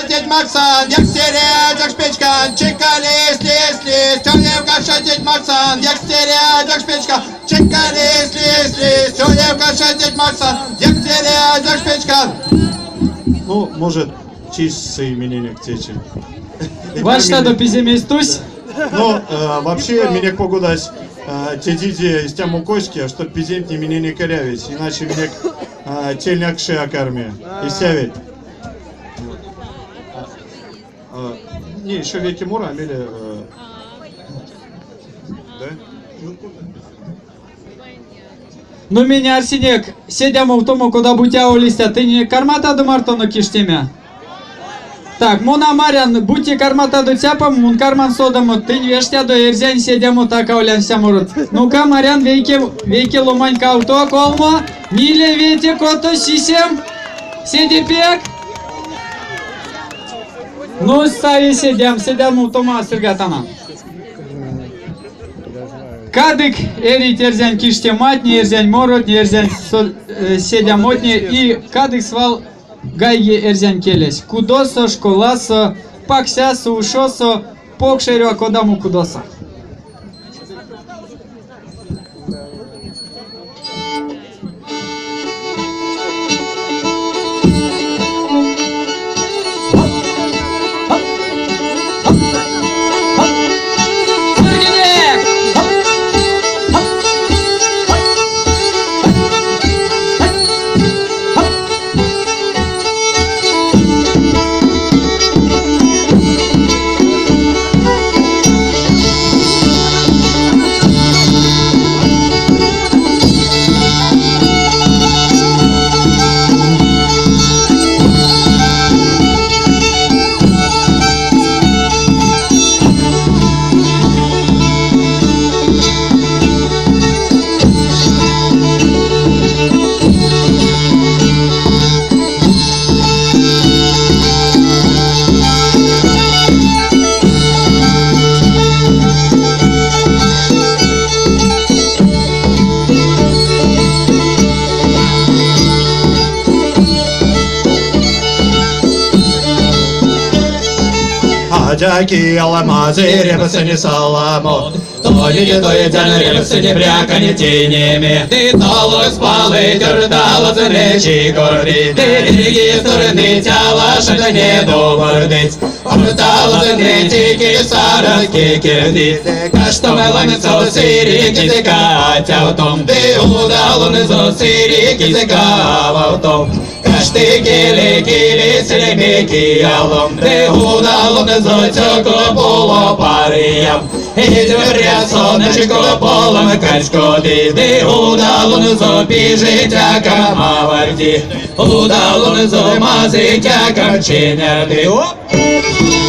Теть максан, якстере атякш печкан, Чекалесь, лесь, лесь, тёнев каша теть максан, якстере атякш печкан, Чекалесь, лесь, лесь, тёнев каша теть максан, якстере атякш печкан. Ну, может, чись миненек течи. Варштадо пиземесь тусь? Ну, вообще, минек погодась тедиде истямо коське, что пиземтне миненек эрявить, иначе минек тельня кши а карми. Истя ведь? Не, еще вейке моро, а мейле... Да? Ну, минь арсинек, седямовтомо кода-бути аволь истя. Тынь карматадо мартонок киштеме? Так, мон а марян, бути карматадо цяпамо, мон карман содамо, тынь вештядо эрзянь седямо так аволь ансяк морот. Ну-ка, марян, вейке, вейке ломань кавто, колмо, ниле, вете, кото, сисем, седе пек. Ну, сави седям, седямовтомо а сыргатано. Кадык эрить эрзянь киштематне, эрзянь моротне, эрзянь седямотне и кадык свал гайги эрзянь келесь. Кудосо, школасо, паксясо, ушосо, покш эрьва кодамо кудосо. Адяки алмазы, репсы не соломон, Толи тойтян репсы не брякани тенями, Ты толок спалы, тердала речи горди, Ты реги стороны тяла, что не добрдыть, Ортала не тики сараки кирди, Каштом ламицо сири кизика тявтом, Ты удалун зо сири кизика вавтом. Кашты кили кили селемики ялом, Ты удалун зо тёко поло париям, Идь сонечко полом качко ты удалун зо пижитяка маварди, Удалун зо мазитяка чинерди. Оп!